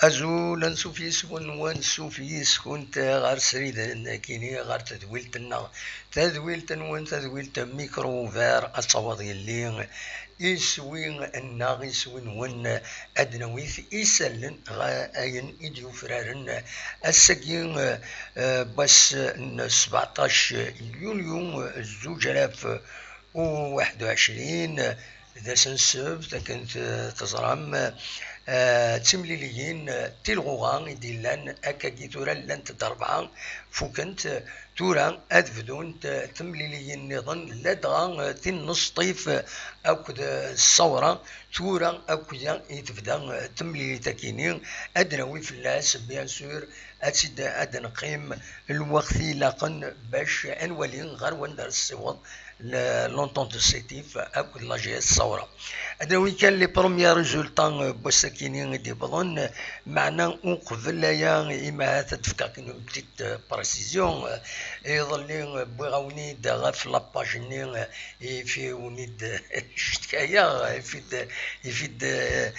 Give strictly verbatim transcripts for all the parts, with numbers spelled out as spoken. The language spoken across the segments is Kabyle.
Azul, ansuf yis-wen, ansuf yis-kunt ɣer srid-nnekkini, ɣer tedwilt-nneɣ, tadwilt-nwen, tadwilt Micro Ouvert, ad taweḍ yelli iswi-nneɣ, iswi-nwen, ad d-nawi isallen ɣer ayen i d-yufraren ass-agi, eh, n wass n sbeɛṭac yulyu, zuǧ alaf u waḥed u ɛecrin, d ass n ssebt, akken t-, teẓram, eh, d timliliyin, eh, tilɣuɣa i d-yellan, akkagi tura llant-d rebɛa, fukent, tura ad bdunt, eh, temliliyin nniḍen, ladɣa, eh, tin n Sṭif akked, eh, Ṣṣawra, tura akkya i tebda, eh, temlilit-akini, ad d-nawi fell-as, bien sûr, ad tt-id, ad d-neqqim lweqt i ilaqen bac ad nwali ɣer wanda ara tessiweḍ l-, l'entente de Sétif akked la G S Ṣawra. Ad nawi kan les premiers résultats, euh, n wass-akini i d-iwwḍen, meɛna uqbel aya, imi ahat ad d-fkeɣ une petite, euh, précision, euh, iḍelli, euh, wwiɣ-awen-id ɣef la page-nni, euh, i fi wen-id cetkayeɣ, i fi d, i fi d, euh,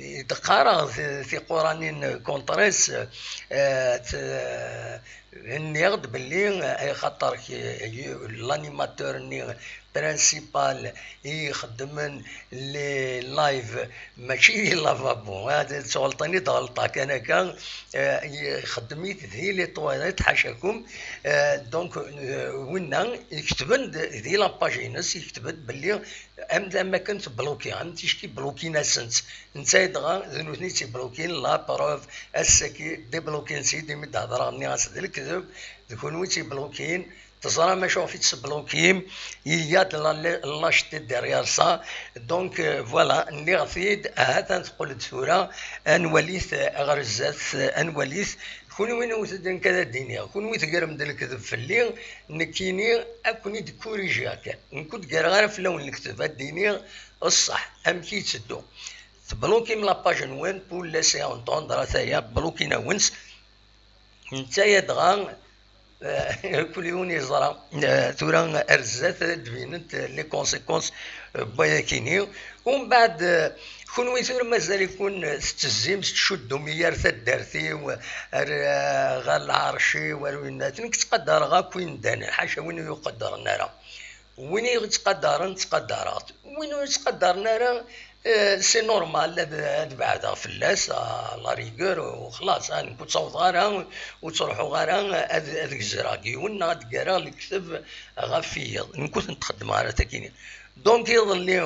i d-qqareɣ ti-, tiquranin contre-s, euh, t-, Nniɣ-d belli, eh, axaṭer k-, y-, l'animateur-nni principal i ixeddmen les lives mačči di lavabo, ah, d-, ttɣelṭen-id ɣelṭa kan akka, eh, ixeddem-it di les toilettes, ḥacakum. Eh, donc, eh, winna iketben-d di la page-ines, iketb-d belli am, am akken tebluki, am ticki blukin-asent. Netta dɣa d nutni i tt-iblukin, la preuve, ass-agi déblokin-tt-id, imi d-hedreɣ nniɣ-as d lekdeb, d kunwi i tt-iblukin, teẓram acuɣef i tt-teblukim, il y a de la lâcheté derrière ça, donc, euh, voilà, nniɣ-t-id, ha-t-an teqqel-d tura, ad nwalit, euh, ɣer zdat, euh, ad nwalit, kunwi newwet-d nekk ad d-iniɣ, kunwi tegrem-d lekdeb fell-i, nekkini ad ken-id-kurijiɣ kan, nekk ur d-greɣ ara fell-awen lekdeb, ad d-iniɣ ṣṣeḥ, amek i yetteddu. Teblukim la page-nwen pour laisser entendre ataya, blukin-awen-tt. Netta-ya dɣa, eh, kul yiwen yeẓra, eh, tura ar zdat ad d-binent les conséquences, eh, n wayakini. Umbeɛd, eh, kunwi tura mazal-iken tettezzim, tettcuddum i yir taddart-iw, ar, eh, ɣer lɛerc-iw, ar winna. Nekk ttqadareɣ akk imdanen, ḥaca win ur yi-qeddren ara. Win i yi-ttqadaren, ttqadareɣ-t. Win ur yi-ttqadaren ara, eh, c'est normal ad, ad beɛdeɣ fell-as, à la rigueur, u xlaṣ, ah, nekk ur ttawḍeɣ ara, ur ttruḥuɣ ara ad, ad gezreɣ deg yiwen neɣ ad d-ggareɣ lekdeb ɣef wiyiḍ. Nekk ur tent-xeddmeɣ ara tagini. Donc, iḍelli,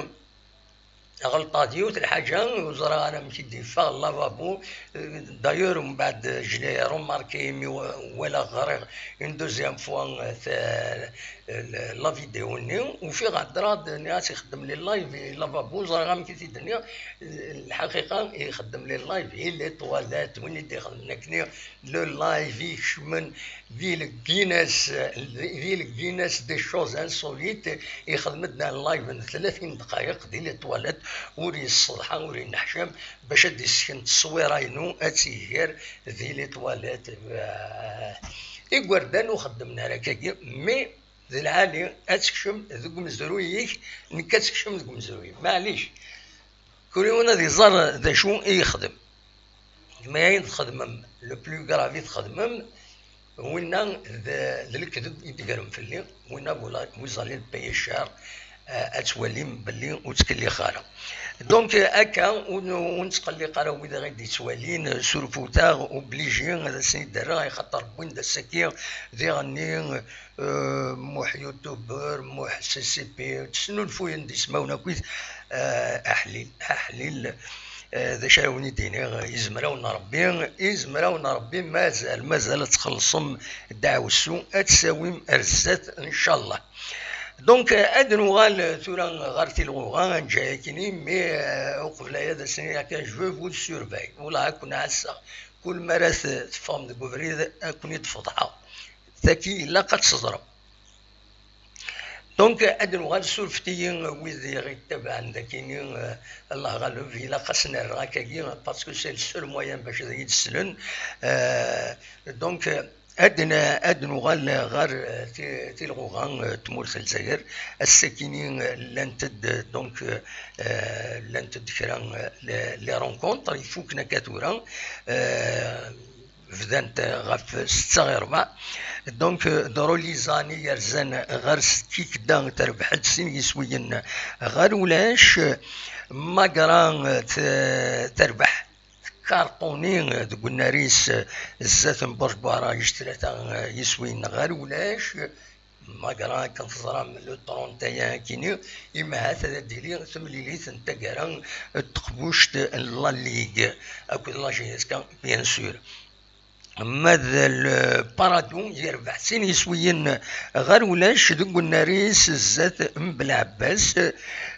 ɣelṭeɣ di yiwet lḥaǧa, ur ẓriɣ ara amek i d-yeffeɣ lavabo. D'ailleurs, mbeɛd, je l'ai remarqué, imi wa-, walaɣ, ɣriɣ une deuxième fois, euh, ta-, la vidéo-nni, ufiɣ heddreɣ-d, nniɣ-as ixeddem les lives i lavabo, ẓriɣ amek i t-id-nniɣ, lḥaqiqa, ixeddem les lives i les toilettes, win i d-ixedmen akkenni, le live ikecmen di le Guinness, di le Guinness des choses insolites, ixdem-d live n tlatin dqayeq di les toilettes, ur yesseḍḥa, ur yenneḥcam, bac ad d-issken tteswira-inu ad tt-iger di les toilettes. Ah, igerdan ur xeddmen ara akkagi, mais d lɛali ad tekcem deg umezruy-ik, nekk ad tekcem deg umezruy-im. Maɛlic, kul yiwen ad iẓer d acu i yexdem. Ma ayen txedmem, le plus grave i txedmem, winna d, d lekdeb i d-tegrem fell-i, winna vous allez le payer cher, eh, ad twalim belli ur ttkellixeɣ ara. Donc, eh, akka, ur n-, ur nettqelliq ara wid i ɣ-d-yettwalin, eh, surfut-aɣ, obligé ad asen-id-rreɣ, axaṭer wwin-d ass-agi diɣenni, eh, Muḥ youtuber, Muḥ C C P, ttesnulfuyen-d ismawen akkit, eh, aḥlil, aḥlil, eh, d acu ara wen-id-iniɣ, izmer-awen Rebbi, izmer-awen Rebbi, mazal, mazal ad txellṣem ddeɛwessu, ad tawim ar zdat, ncallah. Donc, eh, ad nuɣal tura ɣer tilɣuɣa, ad neǧǧa akini, mais, eh, uqbel aya ad as-iniɣ kan, je veux vous surveiller, wala ad ken-ɛasseɣ, kul mi ara t-, teffɣem deg ubrid, ad ken-id-feḍḥeɣ. Tagi ilaq ad tt-teẓrem. Donc, ad nuɣal, surfet-iyi wid i ɣ-ittabaɛen dagini, eh, Allah ɣaleb, ilaq ad sen-rreɣ akkagi, parce que c'est le seul moyen bac ad iyi-d-slen. Eh, donc, eh, Ad n-, ad nuɣal ɣer, eh, ti-, tilɣuɣa, eh, n tmurt n Lezzayer. Ass-akini, eh, llant-d, eh, donc, eh, eh, llant-d kra, eh, les, les rencontres, ifuken akka tura, eh, bdant ɣef ssetta ɣir rbeɛ. Donc, eh, Droli Zani yerzan ɣer Kikda terbeḥ-d sin yiswiyen ɣer ulac. Magra, eh, t-, terbeḥ Karṭuni deg unnar-is zdat n Burj Buɛrac tlata yiswiyen ɣer ulac. Magra, akken teẓram, le trente et un akini, imahat ad d-tili temlilit n taggara n teqbuct n La Ligue akked la J S K, bien sûr. Ma d le Paradou yerbeḥ sin yiswiyen ɣer ulac deg unnar-is zdat n Belɛebbas.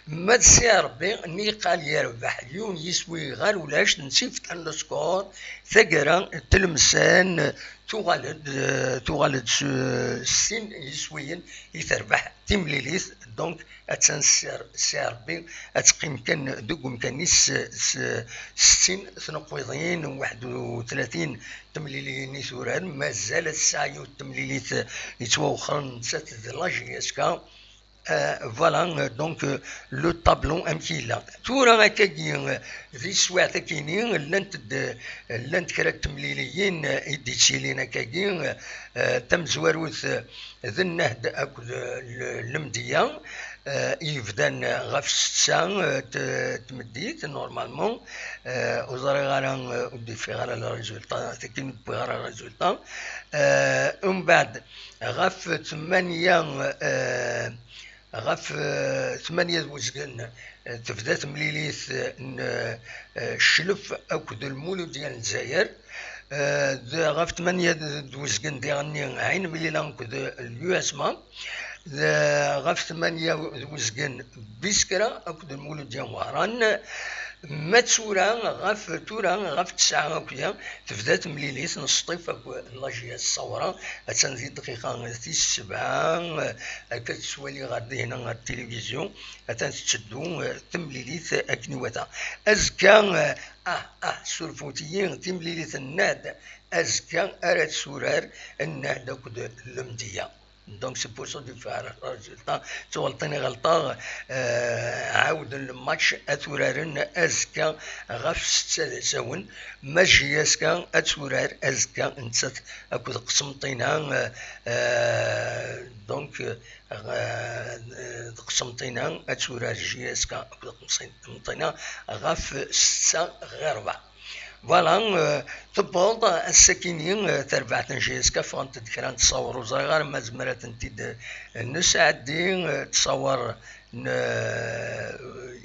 Ma d C R B, niqal yerbeḥ yiwen yiswi ɣer ulac, nsift le score, taggara n Tlemsan tuɣal-d, tuɣal-d s, s sin yiswiyen i terbeḥ timlilit. Donc, attan C R B ad teqqim kan deg umkan-is s, s, settin tneqwiḍin, waḥed u tlatin temliliyin i turar, mazal ad tesɛa yiwet temlilit yettwawexxren, nettat d la J S K. Euh, voilà, euh, donc, euh, le tableau amek yella. Tura akkagi, euh, di teswiɛt akini, llant-d, llant kra n temliliyin, euh, i d-yettilin akkagi, euh, tamezwarut, euh, d Nnehd akked, euh, l-, Lemdeyya, euh, i yebdan ɣef ssetta, euh, t-, tmeddit, normalement. Euh, ur ẓriɣ ara, euh, ur d-ufiɣ ara le résultat, tagi ur d-wwiɣ ara le résultat. Euh, umbeɛd, ɣef tmanya, euh, ɣef, euh, tmanya d wezgen, euh, tebda temlilit, euh, n, euh, Cclef akked Lmuludya n Lezzayer. Euh, d-, ɣef tmanya d, d wezgen diɣenni Ɛin Mlila akked l'U S M A. D-, ɣef tmanya d wezgen Biskra akked Lmuludya n Wehran. Ma d tura, ɣef tura, ɣef tesɛa akya, tebda temlilit n Sṭif akked la J S Ṣawra. Attan di dqiqa tis sebɛa, akka tettwali ɣer dihin ɣer tilivizyu, attan tetteddu, eh, temlilit akken iwata. Azekka, eh, ah, ah, surfut-iyi, timlilit n Nnehd, azekka ara turar Nnehd akked Lemdeyya. Donc, c'est pour ça du faire résultat. Tuɣaltin i ɣelṭeɣ, euh, ɛawden le match ad t-uraren azekka ɣef ssetta d asawen, ma J S K ad turar azekka nettat akked Qsenṭina, euh, euh, donc, euh, euh, Qsenṭina ad turar J S K akked Qsenṭina ɣef ssetta ɣir rbeɛ. Voilà, euh, tewweḍ ass-akini, euh, terbaɛt n J S K, ffɣent-d kra n ttṣawer, ur ẓriɣ ara ma nezmer ad tent-id, euh, nesɛeddi, euh, ttṣawer n, euh,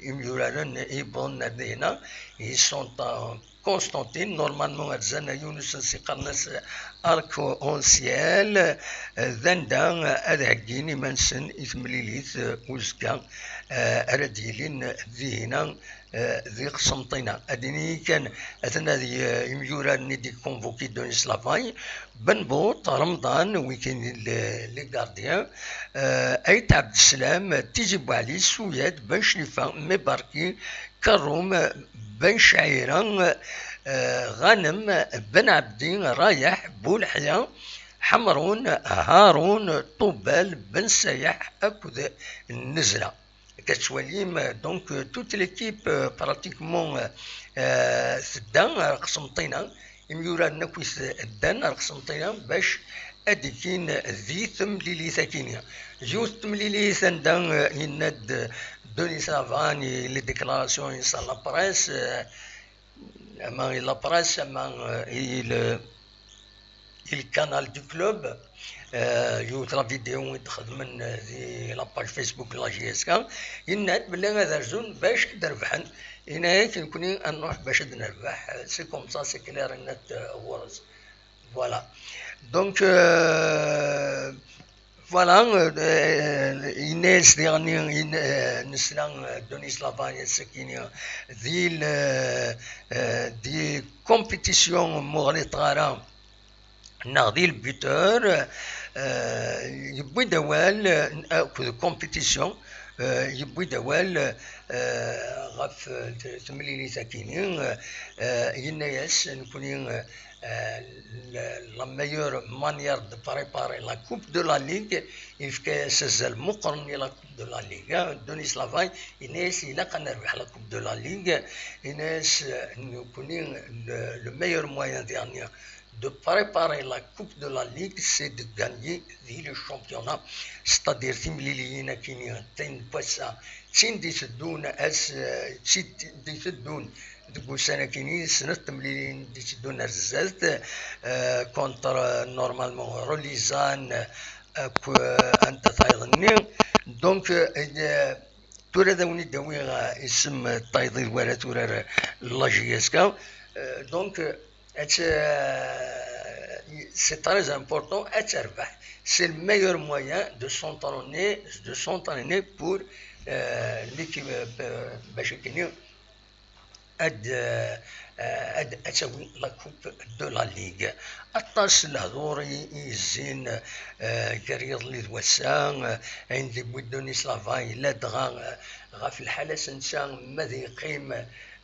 imyuraren i yewwḍen ar dihina, ils sont en Constantine, normalement rzan yiwen usensi qqaren-as Arc-en-Ciel, euh, d anda, euh, ad heggin iman-nsen i temlilit, euh, uzekka, euh, ara d-yilin dihina, eh, di Qsenṭina. Ad d-nini kan, atan ad y-, imyuraren i d-ikonvuki Denis Lavagne, Ben Bout, Remḍan, wigi d les, les gardiens, eh, Ait Abdeslam, Tizi Bouali, Souyad, Ben Chlifa, Mebarki, Karoum, Ben Chaïra, eh, Ghanem, Ben Abdi, Rayeḥ, Boulḥya, Ḥemrun, Haroun, Ṭubal, Ben Sayeḥ akked Nnezla. Akka tettwalim, donc, toute l'équipe, euh, pratiquement, euh, tedda ar Qsenṭina. Imyuraren akk i t-, ddan ar Qsenṭina bac ad d-kkin di temlilit akini. Yiwet temlilit anda, euh, yenna-d Denis Lavagne, les déclarations i la presse, euh, ama i la presse, ama, euh, i le, i le canal du club, euh, yiwet la vidéo i d-xedmen, euh, di la page Facebook n la J S K, yenna-d belli ad rzun bac ad rebḥen. Yenna-yak, nekni ad nruḥ bac ad nerbeḥ. C'est comme ça, c'est clair et net, euh, ɣur-s. Voilà. Donc, euh, voilà, euh, yenna-yas diɣenni, yenna, euh, nesla, euh, Denis Lavagne ass-akini di le, euh, di compétition, ma ur ɣliṭeɣ ara, neɣ di le buteur, euh, yewwi-d awal, euh, akked compétition, Euh, yewwi-d awal, euh, ɣef, euh, t-, temlilit akini, euh, euh, yenna-yas, nekkni, euh, euh, la, la meilleure manière de préparer la Coupe de la Ligue, yefka-yas azal meqqren i la Coupe de la Ligue, hein. Denis Lavay, yenna-yas, ilaq ad nerbeḥ la Coupe de la Ligue, yenna-yas, euh, nekkni, le, le meilleur moyen dernier de préparer la Coupe de la Ligue, c'est de gagner dès le championnat, c'est-à-dire timliliyin akini, tin n wass-a, d tin d-iteddun ass, d tin d-iteddun deg ussan akini, snat temliliyin d-iteddun ar zdat, euh, contre, euh, normalement Relizan, euh, ak, euh, anta tayeḍ-nni. Donc, euh, euh, tura ad awen-id-awiɣ, euh, isem, euh, tayeḍ-id wara turar, euh, la J S K. Euh, donc, euh, ad, euh, c'est très important, ad terbeḥ. C'est le meilleur moyen de s'entraîner, de s'entraîner pour, euh, l'équipe, euh, bac akini ad, euh, ad, ad tawi la Coupe de la Ligue. Aṭas n lehdur i, i yezzin, euh, gar yiḍelli d wass-a, euh, ayen d-yewwi Denis Lavay, ladɣa, euh, ɣef lḥala-s netta, ma ad yeqqim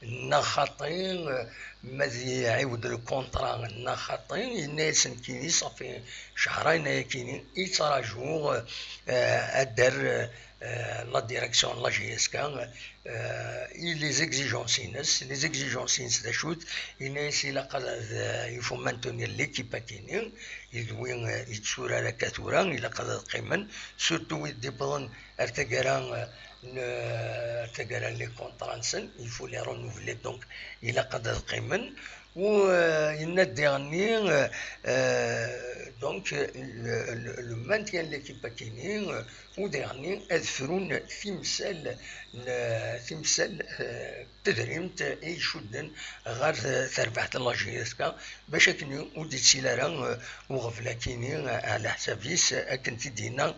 neɣ xaṭi, euh, ma ad iɛiwed lkuntra neɣ xaṭi, yenna-yas nekkini, ṣafi cehrayen ayakini, yettraǧu, euh, ad d-terr, euh, la direction n la J S K, euh, i les exigences-ines. Les exigences-ines d acu-t? Yenna-yas ilaq ad, euh, il faut maintenir l'équipe akini, d win, euh, yetturar akka tura, ilaq ad qqimen, surtout wid d-iwwḍen ar taggara, euh, n, ar taggara n les contrats-nsen, il faut les renouveler, donc ilaq ad qqimen. U, euh, yenna-d diɣenni, euh, euh, donc, euh, le, le, le maintien n l'équipe akini, euh, u diɣenni ad frun timsal n, timsal, euh, n tedrimt i icudden ɣer, euh, terbaɛt n la J S K, bac akken ur d-ittili ara, euh, uɣbel akini, euh, ɛla ḥsab-is, euh, akken t-id-yenna.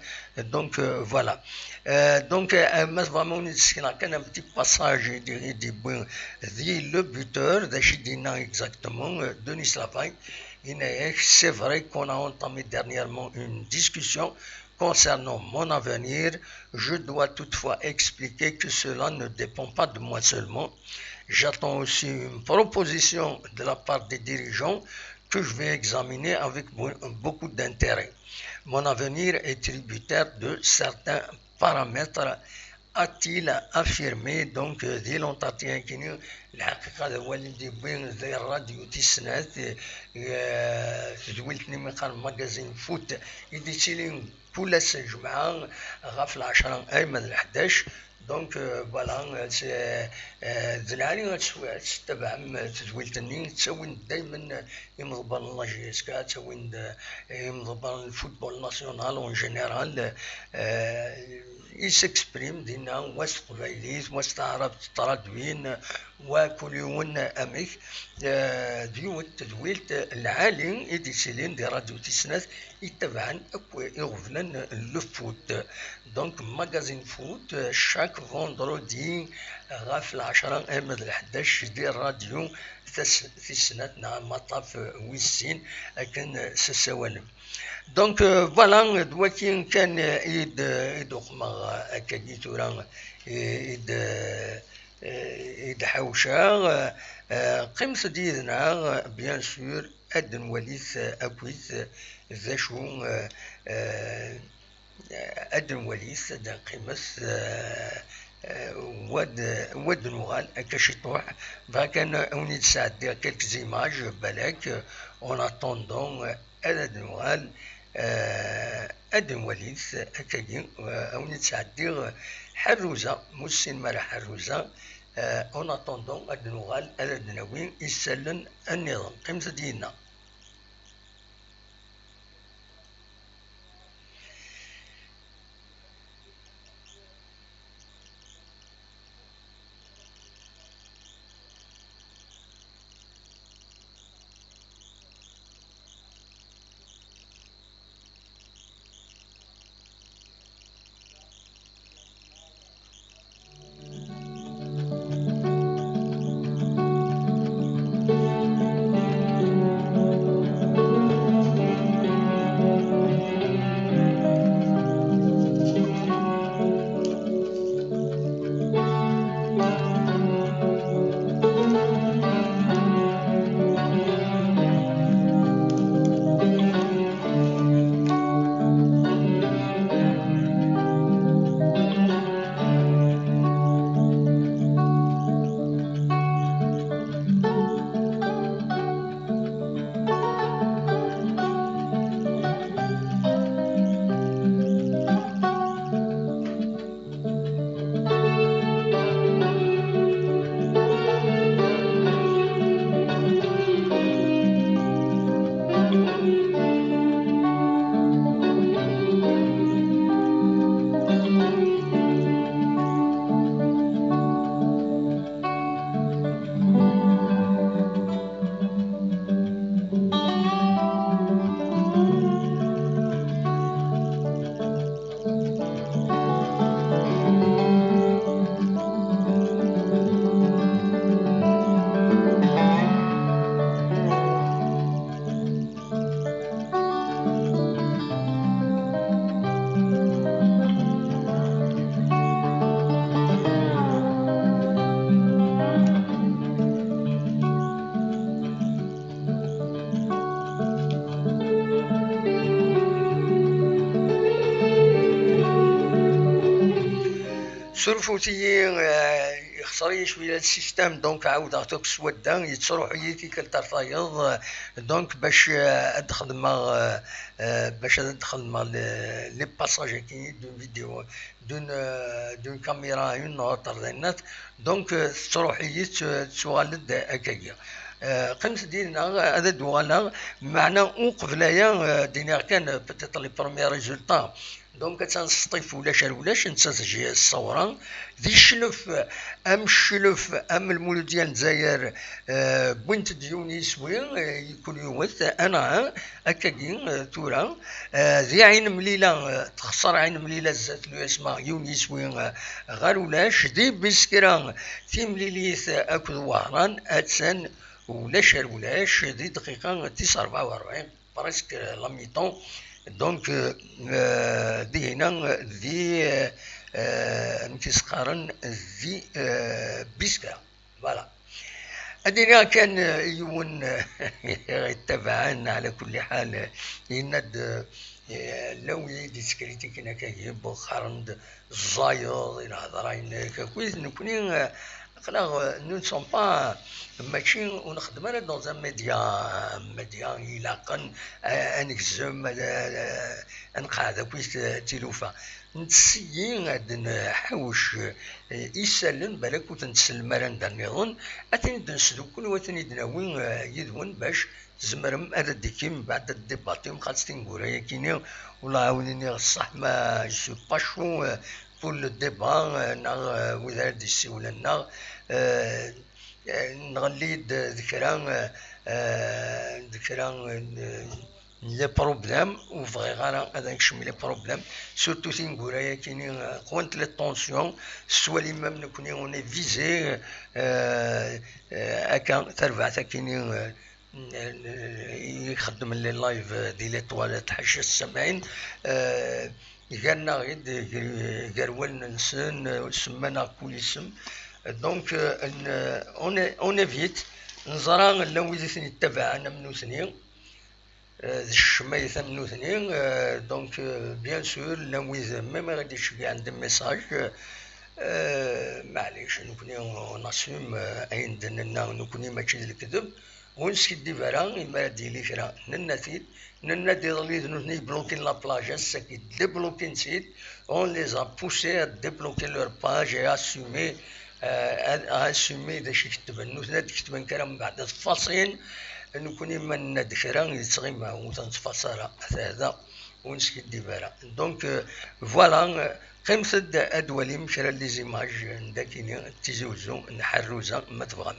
Donc, euh, voilà. Euh, donc, euh, ma tebɣam ad wen-id-sekneɣ kan un petit passage i d-, i d-yewwi di le buteur, d acu i d-yenna exactement, euh, Denis Lavay, yenna-yak, c'est vrai qu'on a entamé dernièrement une discussion concernant mon avenir. Je dois toutefois expliquer que cela ne dépend pas de moi seulement. J'attends aussi une proposition de la part des dirigeants que je vais examiner avec bo-, beaucoup d'intérêt. Mon avenir est tributaire de certains paramètres, a-t-il affirmé. Donc, euh, di l'entretien-akini, lḥaqiqa d awal i d-yewwi di rradyu tis snat, euh, tedwilt-nni mi qqaren magazine foot, i d-yettilin kul ass n lǧemɛa ɣef lɛecṛa arma d leḥdac. Donc, euh, voilà, euh, c'est, euh, d lɛali ad tettabaɛem tedwilt-nni, ttawin-d daymen imḍebbren n la J S K, ttawin-d, euh, imḍebbren n football national en général, euh, i s'exprime dinna, wa s teqbaylit, wa s taɛrabt, ttradwin, wa kul yiwen amek, euh, d yiwet tedwilt lɛali i d-yettilin di rradyu tis snat, ittabaɛen akk iɣeblan n le foot. Donc, magazine foot, chaque vendredi, ɣef lɛecṛa arma d leḥdac di rradyu tas-, tis snat neɣ amaṭṭaf wis sin akken s ssawalen. Donc, euh, voilà, d wakin kan, euh, i d-, i d-uqmeɣ, euh, akkagi tura, euh, i d-, euh, i d-ḥawceɣ, euh, euh, qqimet-d yid-neɣ, euh, bien sûr, ad d-nwalit, euh, akkit, euh, d acu, euh, euh, ad d-nwalit, ad d-nqqimet, euh, euh, wa d-, wa d-nuɣal akka ciṭuḥ. Bɣiɣ kan ad wen-id-sɛeddiɣ quelques images, balak, euh, en attendant, euh, ad d-nuɣal, euh, ad d-nwalit akkagi, euh, ad wen-id-sɛeddiɣ Ḥerruza, ma ur tessinem ara Ḥerruza, euh, en attendant ad d-nuɣal, ad d-nawi isallen nniḍen. Qqimet-d yid-neɣ. Surfut-iyi, eh, ixṣer-iyi cwiya le système, donc ɛawdeɣ-t akk s wadda, yettruḥ-iyi tikkelt ar tayeḍ, eh, donc bac, eh, ad xedmeɣ, eh, eh, bac ad xedmeɣ le, les passages-agi d'une vidéo, d'une, eh, d'une caméra à une autre, dinat. Donc, eh, tettruḥ-iyi, tt-, tettuɣal-d akkagi. Eh, qqimet dinna, ad d-uɣaleɣ, meɛna uqbel aya, eh, d-iniɣ kan, eh, peut-être les premiers résultats. Donc, attan s ṭṭif ulac ar ulac, nettat J S Ṣawra. D iclef, am cclef, am Lmuludya n Lezzayer, eh, wwint-d yiwen yiswi, eh, i kul yiwet, anɛam, akkagi, eh, tura. Eh, di Ɛin Mlila, eh, texṣer Ɛin Mlila zdat Luyasma, yiwen yiswi, eh, ɣer ulac. Di Biskra, timlilit akked Wehran, attan ulac ar ulac, di dqiqa tis rebɛa u rebɛin. Presque la mi-temps. Donc, euh, euh, dihina, di, euh, euh, amek i s-qqaren, di, euh, Biskra. Voilà. Ad iniɣ kan, euh, yiwen, euh, yettabaɛen, ɛla kulli ḥal, euh, yenna-d, euh, llan wid i d-yettkritiken akkagi, qqaren-d ẓẓayeḍ i lhedra-inek, akkit nekni, euh, aql-aɣ, euh, nous ne sommes pas, mačči ur nxeddem ara dans un média, un média ilaqen, euh, ad negzem, ad, ad, ad nqeɛɛed akkit, euh, tilufa. Nettseyyi ad nḥawec, euh, isallen, balak ur ten-tsellem ara anda nniḍen, ad ten-id-nesdukkel u ad ten-id-nawi, euh, yid-wen bac tzemrem ad d-tekkim mbeɛd ad d-debatim, xaṭ tineggura-yakini, ula ɛawed iniɣ ṣṣeḥ, ma je suis pas chaud, euh, pour le débat, euh, neɣ, euh, wid ara d-yessiwlen, neɣ, euh, euh, nɣelli-d d kra, euh, euh, d kra, euh, n les problèmes, ur bɣiɣ ara ad nekcem les problèmes, surtout tineggura-yakini, euh, qwant les tensions, s ttwalim am nekni, on est visé, euh, euh, akka, tarbaɛt-akini, euh, i ixeddmen les lives di les toilettes, ḥaca s samɛin, euh, gan-aɣ-id gar, gar wallen-nsen, euh, semman-aɣ kul isem. Donc, euh, n-, on, on évite, neẓra llan wid i ten-yettabaɛen am nutni, euh, d ccmayt am nutni, euh, donc, euh, bien sûr, llan wid même i ɣ-d-iceggɛen des messages, euh, euh, maɛlic, nekni on assume, euh, ayen d-nenna nekni mačči d lekdeb, ur neskiddib ara, imi ara d-yili kra, nenna-t-id, nenna-d iḍelli d nutni yeblokin la plage, ass-agi déblokin-tt-id, on les a poussés à débloquer leur page et assumer, euh, à, à assumer d acu i ketben. Nutni ad ketben kra mbeɛd ad faṣin, nekni ma nenna-d kra yettɣima, ur ten-ttfaṣ ara, ata da, ur neskiddib ara. Donc, euh, voilà, euh, qqimet-d ad d-walim kra n les images n dakini, d Tizi Uzzu, n Ḥerruza, ma tebɣam.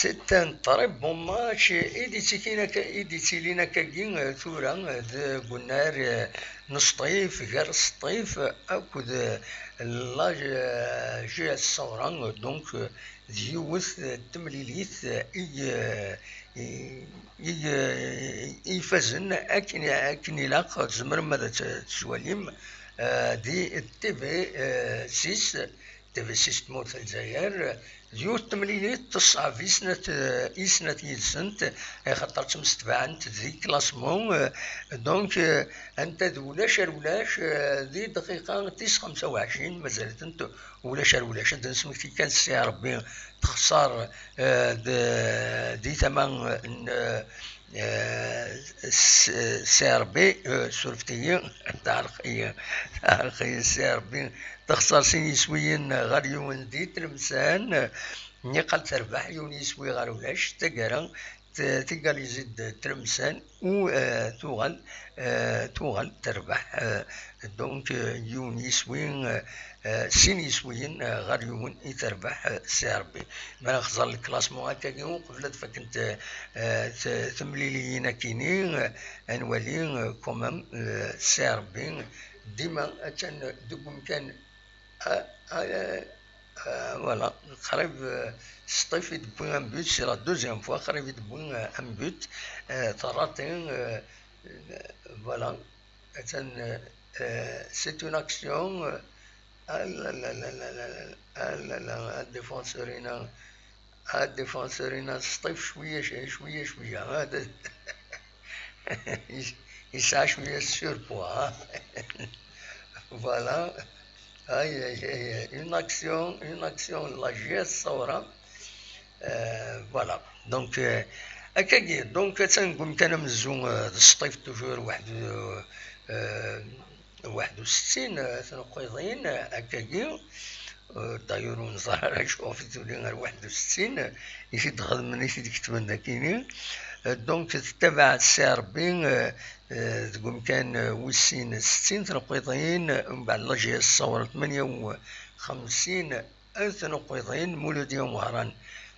C'est un très bon match i d-ittilin akka, i d-ittilin akkagi, euh, tura, euh, deg unnar, euh, n Sṭif, gar Sṭif akked, euh, la, euh, G S Ṣawra, donc, euh, d yiwet, euh, n temlilit, euh, i, euh, i, i, euh, i ifazen akken, akken ilaq, tzemrem ad t-, twalim, euh, di T V, euh, six, T V six n tmurt n Lezzayer, d yiwet n temlilit teṣɛeb i snat, i snat yid-sent, axaṭer ttemsetbaɛent di classement, euh, donc, euh, anta d ulac ar ulac, euh, di dqiqa tis xemsa u ɛecrin, mazal-itent ulac ar ulac, ad d-nesmekti kan s Rebbi texṣer, euh, d-, di tama n, euh, Eh, s-, eh, C R B, eh, surfet-iyi, teɛreq-iyi, teɛreq-iyi C R B, texṣer sin yiswiyen ɣer yiwen di Tlemsan, eh, niqal terbeḥ yiwen yiswi ɣer ulac, taggara t-, tigalizi-d Tlemsan, u, eh, tuɣal, eh, tuɣal terbeḥ, eh, donc, eh, yiwen yiswi, eh, eh, sin yiswiyen, eh, ɣer yiwen i terbeḥ, eh, C R B. Mi ara nxeẓẓer leklasmu akkagi, uqbel ad fakent, eh, eh, t-, temliliyin akkini, eh, ad nwali, eh, quand même, eh, C R B dima attan deg umkan, ah, ah, eh, eh, voilà, qrib, eh, Sṭif i d-tewwi un but, c'est la deuxième fois, qrib i d-tewwi, eh, un but, eh, terraṭi, eh, voilà. Attan, euh, c'est une action, euh, ah là là, ah là là, ah défenseur-ina, ah défenseur-ina, Sṭif cwiya, cwiya, cwiya, ah, de-, yesɛa cwiya surpoids, ah. Voilà. Aïe, aïe, aïe, aïe. Une action, une action, la G S Ṣawra. Euh, voilà. Donc, euh, akkagi, donc, attan deg umkan amenzu, euh, d Sṭif, toujours waḥed, euh, euh, waḥed u settin, euh, tneqqiḍin, euh, akkagi. Euh, d'ailleurs, ur neẓri ara acuɣef i tuli ɣer waḥed u settin, euh, i t-id-xedmen, i t-id-ketben dakini. Euh, donc, tettabaɛ C R B, euh, euh, deg umkan, euh, wis sin, settin tneqqiḍin, euh, mbeɛd la G S Ṣawra tmanya u xemsin, tneqqiḍin, Muludi Umehran,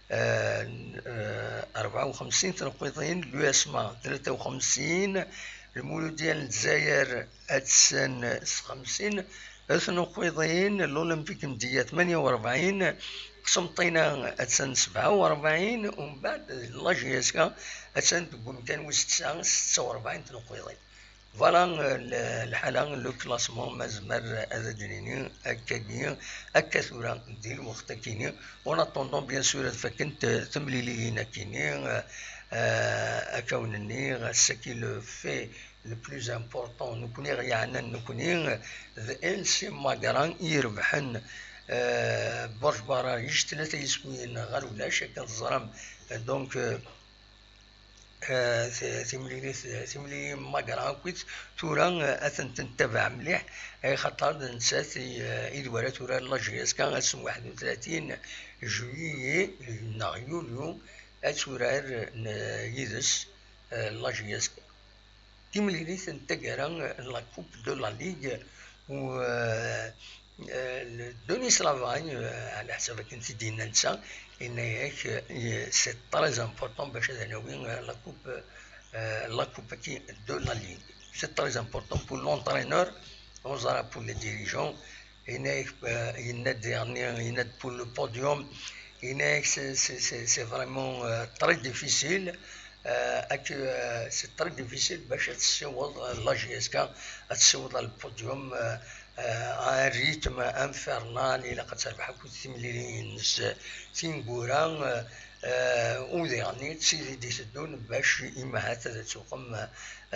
eh, eh, rebɛa u xemsin tneqqiḍin, l'U S M A tlata u xemsin, Lmuludiya n Lezzayer attan s xemsin tneqqiḍin, l'Olympique Mdiyya tmanya u rebɛin, Qsenṭina attan sebɛa u rebɛin, umbeɛd la J S K attan deg umkan wis tesɛa, setta u rebɛin tneqqiḍin. Voilà, euh, le, lḥala, le classement, ma nezmer ad d-nini akkagi, akka tura, di lweqt akkini. En attendant, bien sûr, ad fakent, euh, temliliyin akkini, euh, euh, akka wen-nniɣ, ass-agi le fait le plus important, nekkni ɣ-yeɛnan nekkni, d N C Magra i irebḥen, euh, Burj Barrage tlata yiswiyen ɣer ulac, akken teẓram, donc, euh, Eh, ti-, timlilit, timliliyin n Magra akkit tura, eh, ad tent-nettabaɛ mliḥ, ay xaṭer d nettat i, eh, i d wara tura la J S K ass n waḥed u tlatin juillet neɣ yulyu ad turar, eh, yid-s, eh, la J S K. Timlilit n taggara, eh, la Coupe de la Ligue, u, eh, Euh, Denis Lavagne, euh, ɛla ḥsab akken t-id-yenna netta, yenna-yak, euh, c'est très important bac ad nawi, euh, la coupe, euh, la coupe-agi de la Ligue. C'est très important pour l'entraîneur, on dira pour les dirigeants. Yenna-yak, euh, yenna-d diɣenni, yenna-d pour le podium. Yenna-yak, c'est, c'est, c'est, c'est vraiment, euh, très difficile. Euh, ak-, euh, c'est très difficile bac ad tessiweḍ, euh, la J S K, ad tessiweḍ ɣer le podium, euh, euh, à un rythme infernal, ilaq ad terbeḥ akked timliliyin-nnes tineggura, euh, euh, u diɣenni d tid i d-iteddun bac imahat ad tuqem, euh,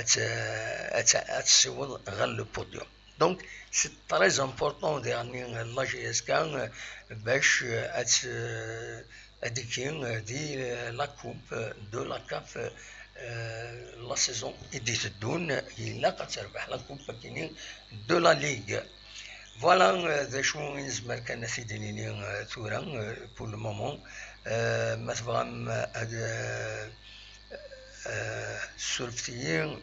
ad t-, ad t-, ad tessiweḍ ɣer le podium. Donc, c'est très important diɣenni la J S K, euh, bac, euh, ad t-, ad d-tili, euh, di, euh, la coupe, euh, de la CAF, euh, la saison i d-iteddun, ilaq ad terbeḥ la coupe akini de la Ligue. Voilà, euh, d acu i nezmer kan ad t-id-nini, euh, tura, euh, pour le moment. Euh, ma tebɣam, euh, ad, euh, euh, surfet-iyi.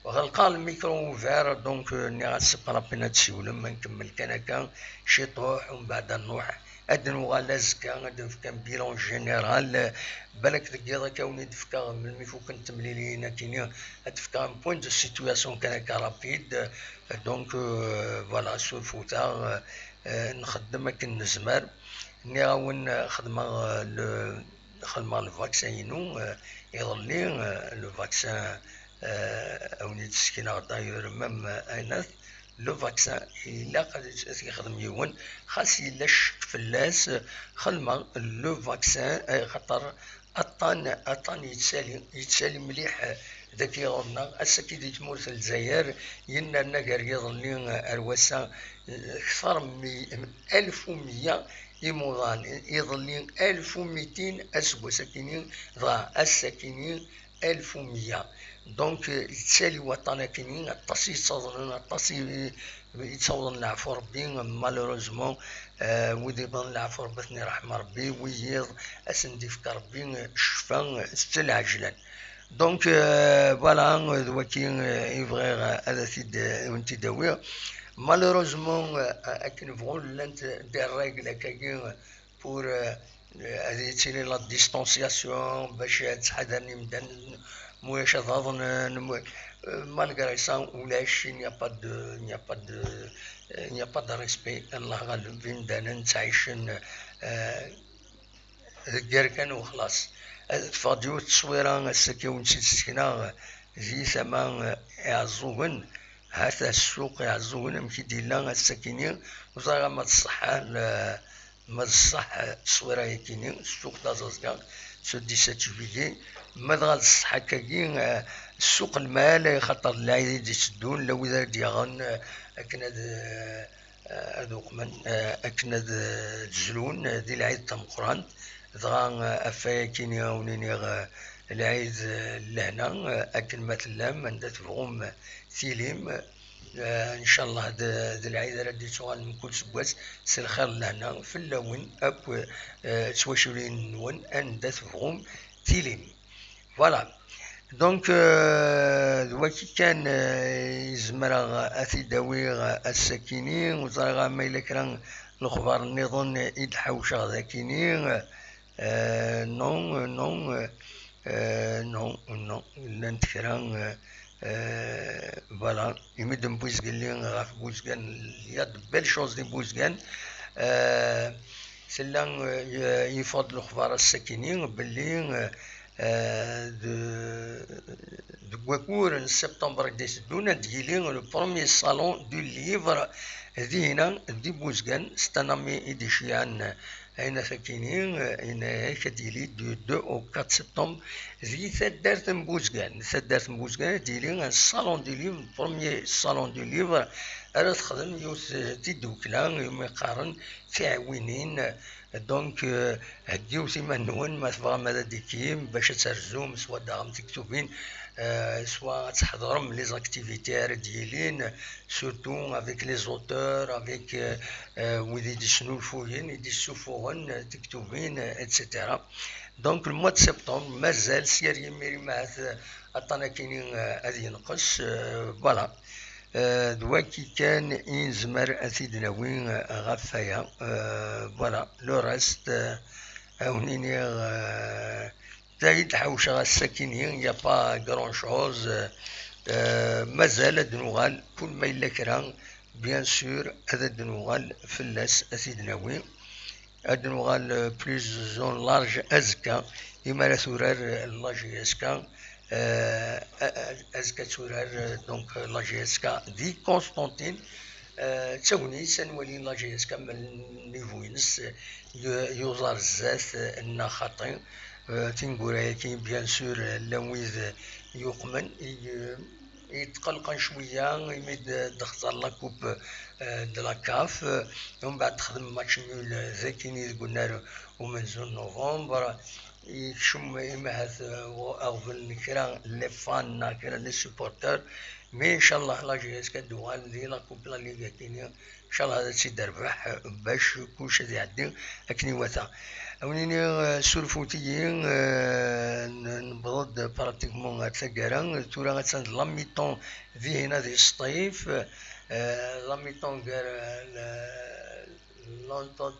Ɣelqeɣ lmikru ugar, donc, euh, nniɣ-as s Ṛebbi ad d-tsiwlem, ad nkemmel kan akka ciṭuḥ, umbeɛd ad nruḥ Ad nuɣal azekka, ad d-nefk un bilan général. Balak deg yiḍ akka, ad wen-id-fkeɣ, melmi fukken temliliyin akini, ad d-fkeɣ un point de situation kan akka rapide. Donc, euh, voilà, surfut-aɣ, euh, nxeddem akken nezmer. Nniɣ-awen, euh, xedmeɣ, euh, le, xedmeɣ le vaccin-inu, euh, iḍelli, euh, le vaccin, euh, ad wen-id-ssekneɣ d'ailleurs même, euh, aynat. Le vaccin, ilaq ad, ad t-yexdem yiwen, xas yella ccek fell-as, xedmeɣ le vaccin, eh, xaṭer aṭṭan, aṭṭan yettali, yettali mliḥ, eh, dagi ɣur-neɣ. Ass-agi di tmurt n Lezzayer, yennerna gar yiḍelli, eh, ar wass-a, eh, kter n mi-, alef u meyya imuḍan, iḍelli alef u mitin, aseggas akini, dɣa ass-akini alef u meyya. Donc, euh, yettali waṭṭan akini, aṭas i yettaḍnen, aṭas i, i yettawḍen leɛfu Rebbi, malheureusement, euh, wid yewwḍen leɛfu Rebbi, ad ten-iṛḥem Rebbi, wiyiḍ, ad sen-d-ifk Rebbi, euh, ccfa, euh, s lɛejlan. Donc, euh, voilà, euh, d waki, euh, i bɣiɣ, euh, ad t-id, euh, wen-t-id-awiɣ. Malheureusement, euh, akken bɣun llant des règles akkagi, euh, pour, euh, ad yettili la distanciation, bac ad ttḥadaren imdanen, mulac ad aḍnen, mu-, euh, malgré ça, ulac, il n'y a pas de, il n'y a pas de, euh, il n'y a pas de respect, Allah ɣaleb, imdanen ttɛicen, euh, deg yerkan u xlaṣ. Ad teffeɣ-d yiwet tteswira, ass-agi wen-tt-id-ssekneɣ, di tama, euh, Iɛeẓẓugen, ha-t-a ssuq Iɛeẓẓugen amek i d-yella ass-akini, ur ẓriɣ ma d ṣṣeḥ, euh, Ma d ṣṣeḥ, tteswira-yakini, ssuq Taẓaẓga, ce dix-sept juillet, ma dɣa d ṣṣeḥ akkagi, eh, ssuq lmal, xaṭer lɛid i d-itteddun, la wid ara d-yaɣen, eh, akken ad, eh, ad uqmen, eh, akken ad, eh, ad zlun, eh, di lɛid tameqqrant, dɣa, eh, ɣef wayakini a wen-iniɣ, eh, lɛid, eh, n lehna, eh, akken ma tellam, anda tebɣum, eh, tilim, Eh, ncallah d, d lɛid ara d-yettuɣalen mkul seggas s lxir d lehna fell-awen akk, eh, d twaculin-nwen anda tebɣum tilim. Voilà. Donc, euh, d waki kan, euh, i zemreɣ ad t-id-awiɣ ass-akini. Ur ẓriɣ ma yella kra n lexbar nniḍen i d-ḥawceɣ d akini. Euh, non, euh, non, euh, euh, non, non, llant kra, euh, euh, voilà, imi d n Buzgelli ɣef Buzgan, il y a de belles choses di Buzgan. Euh, tella, euh, yeffeɣ-d lexbar ass-akini belli, euh, euh, de, deg waggur n septembre i d-iteddun ad d-yili le premier salon du livre dihina di Buzgan, c'est un ami i d-iceyyɛen Ayen akini, yenna-yak ad d-yili du deux au quatre septembre di taddart n Buzgan. Taddart n Buzgan ad d-yili un salon du livre, le premier salon du livre, ara texdem yiwet, eh, tiddukla, umi qqaren tiɛwinin. Donc, eh, heggiwet iman-nwen, ma tebɣam ad d-tikim, bac ad terzum, swa ad d-taɣem tiktubin, eh, swa ad tḥeḍrem les activités ara d-yilin, surtout avec les auteurs, avec, euh, euh, wid i d-isnulfuyen, i d-issuffuɣen, euh, tiktubin, euh, et cetera. Donc, le mois de septembre, mazal s yir yimir, ma ahat, euh, aṭṭan akini, euh, ad yenqes, euh, voilà. Euh, d waki kan i nezmer ad t-id-nawi, euh, ɣef waya. Euh, voilà, le reste, euh, ad wen-iniɣ, euh, Dayen, ḥawceɣ ass-akini, il y a pas grand chose. Euh, mazal ad d-nuɣal, kul ma yella kra, bien sûr, ad d-nuɣal fell-as, ad t-id-nawi. Ad d-nuɣal, euh, plus en large azekka, imi ara turar, euh, la J S K, euh, a-, a-, azekka ad turar, euh, donc, euh, la J S K di Constantine. Eh, d tagnit ad nwali la J S K ma niveau-ines, eh, yu-, yuẓar zdat, eh, nneɣ xaṭi. Eh, tineggura-agi, bien sûr, eh, llan wid, eh, yuqmen, i, eh, yetqelqen cwiya imi d-, d-texẓer la coupe, eh, de la CAF. Eh, umbeɛd texdem match nul, eh, dagini deg unnar umenzu n novembre. Yekcem imi ahat, eh, aɣbel n kra n les fans neɣ kra n les supporters. Mais ncallah la J S K ad d-tuɣal di la Coupe la Ligue akini, ncallah ad tt-id-terbeḥ, eh, bac kullec ad iɛeddi akken iwata. Ad wen-iniɣ, eh, surfut-iyi, eh, n-, newweḍ-d pratiquement ar taggara, tura attan d la mi-temps dihina di Sṭif, eh, la mi-temps gar, eh, la, la Ṭṭuṭ,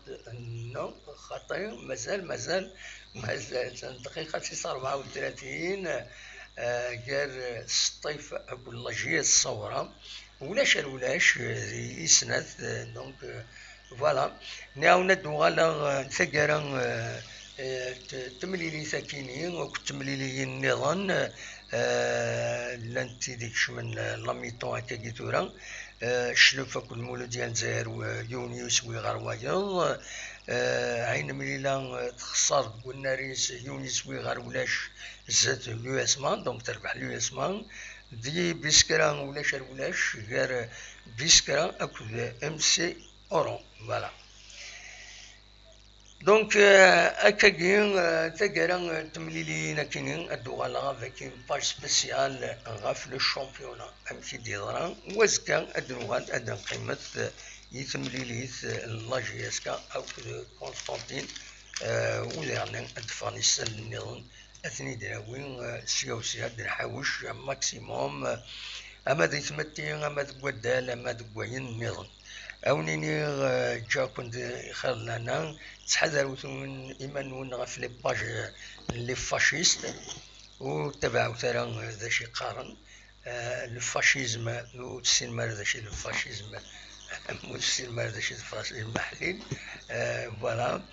non, xaṭi, mazal, mazal, mazal, dqiqa tis rebɛa u tlatin, eh, gar Sṭif akked la J S Sawra. Ulac ar ulac, eh, i snat, eh, donc, eh, voilà. Nniɣ-awen ad d-uɣaleɣ, eh, taggara, eh, eh, t-, temlilit akini, akked temliliyin nniḍen, eh, llant tid ikecmen, eh, la mi-temps akkagi tura. Eh, Cclef akked Mulud Yenzer, w-, yiwen yuswi ɣer wayeḍ. Eh, Ɛin Mlila, eh, texṣer deg unnar-is, yiwen yuswi ɣer ulac, zdat l'U S M A, donc terbeḥ l'U S M A. Di Biskra ulac ar ulac, gar Biskra akked M C Oran, voilà. Donc, euh, akkagi, euh, taggara, euh, n temliliyin akini, ad d-uɣaleɣ avec une page spéciale ɣef le championnat, amek i d-yeḍra, u azekka ad d-nuɣal ad d-nqimet, euh, i temlilit, euh, n la J S K akked Constantine, euh, u diɣen ad d-ffɣen isallen nniḍen, ad ten-id-nawi, eh, sya u sya, ad nḥawec maximum, eh, ama di tmetti, ama deg waddal, ama deg wayen nniḍen. Ad wen-iniɣ, eh, ǧǧiɣ-ken di xir lehna, ttḥadarut iman-nwen ɣef les pages n les fascistes, ur ttabaɛut ara, eh, d acu i qqaren. Eh, le fascisme, ur tessinem ara d acu i d le fascisme, ur tessinem ara d acu i d le fascisme aḥlil. Eh, voilà.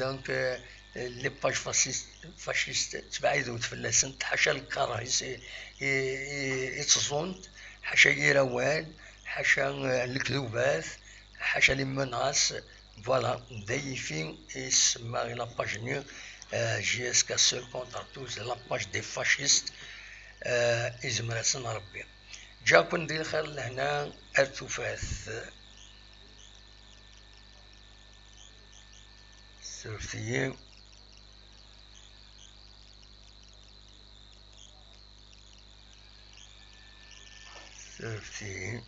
Donc, eh, les pages fascistes, fascistes, ttbeɛidut fell-asent, ḥaca lkar i, i, i, i ttẓunt, ḥaca yir awal, ḥaca, eh, lekdubat, ḥaca les menaces. Voilà, d ayifi i semmaɣ i la page-nni, eh, J S K seul contre tous, la page des fascistes, eh, izmer-asen Rebbi. Ǧǧiɣ-ken di lxir lehna ar tufat. Surfet-iyi. Surfet-iyi.